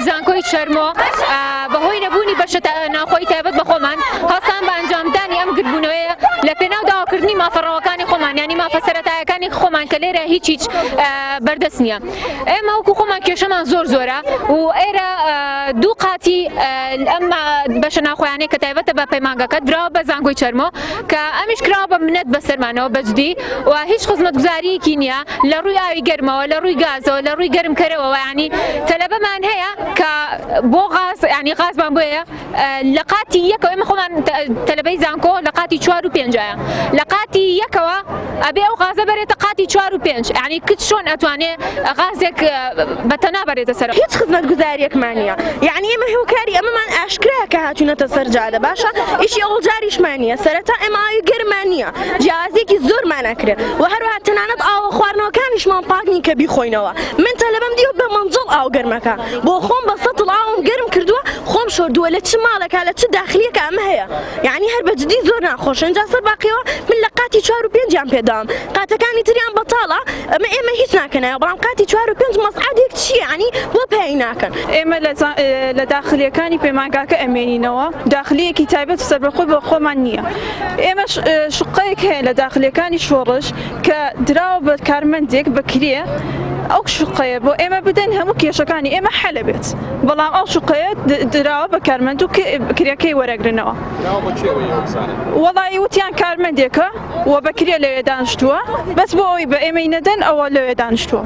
زانکۆی چەرمۆ بەهۆی نەبوونی بەشە ناوخۆی تایبەت بە خۆمان هەستان بە ئەنجامدانی ئەم گردبوونەوەیە لە پێناو داواکردنی مافە ڕەواکانی خۆمان یانی مافە سەرەتایەکانی خۆمان کە لێرە هیچ هیچ بەردەست نییە. ئێمە وەکو خۆمان کێشەمان زۆر زۆرە و ئێرە دوو قاتی ئەم بەشە ناوخۆیانەی کە تایبەتە بە پەیمانگەکە دراوە بە زانکۆی چەرمۆ کە ئەمیش کراوە بە منەت بەسەرمانەوە بەجدی و هیچ خزمەتگوزاریەکی نییە لە ڕووی ئاوی گەرمەوە لە ڕووی گازەوە لە ڕووی گەرمکەرەوە ینی تەلەبەمان هەیە کە بۆ غاز ینی غازمان بۆیە لە قاتی یەکەوە ئێمە خۆمان تەلەبەی زانکۆ لە قاتی چوار و پێنجایە لە قاتی یەکەوە ئەبێ ئەو غازە بەرێتە قاتی چوار و پێنج یعنی کچ چۆن ئەتوانێ غازێک بە تەنا بەرێتە سەر هیچ خزمەتگوزاریەکمان نییە یعنی ئێمە هۆکاری ئەمەمان ئاشکرایە کە هاتوونەتە سەر جادە باشە ئیشی ئەوڵجاریشمان نییە سەرەتا ئێمە ئاوی گەرمان نییە جیاوازیەکی زۆرمان ئەکرێ و هەروەها تەنانەت ئاوە خواردنەوەکانیشمان پاک نین کە بیخۆینەوە من تەلەبەم دیوە بە مەنجەڵ ئاو گەرمەکە بۆ خۆم بە سەتڵ ئاوم گەرم کردووە خۆم شۆردووە لە چ ماڵێکا لە چ داخلیەکە ئەمە هەیە یعنی هەر بە جدی زۆر ناخۆشە ئینجا سەر باقیەوە من لە قاتی چوار و پێنجیان پێداوم قاتەکانی تریان بەتاڵە ئەمە ئێمە هیچ ناکەنایەوە بەڵام قاتی چوار و پێنج مەسعەدێک چییە یعنی بۆ پێی ناکەن ئێمە لە داخلیەکانی پەیمانگاکە ئەمێنینەوە داخلیەکی تایبەت و سەربەخۆی بۆ خۆمان نییە ئێمەش شوقەیەک هەیە لە داخلیەکانی شۆڕش کە دراوە بە کارمەندێک بە کرێ ئەو شوقەیە بۆ ئێمە بدەن هەموو کێشەکانی ئێمە حەلە بێت بەڵام ئەو شوقەیە دراوە بە کارمەند و کرێکەی وەرەگرنەوە وەڵی وتیان کارمەندێکە و بە کرێ لەوێ دانیشتووە بەس بۆ ئەوەی بە ئێمەی نەدەن ئەوە لەوێ دانیشتووە.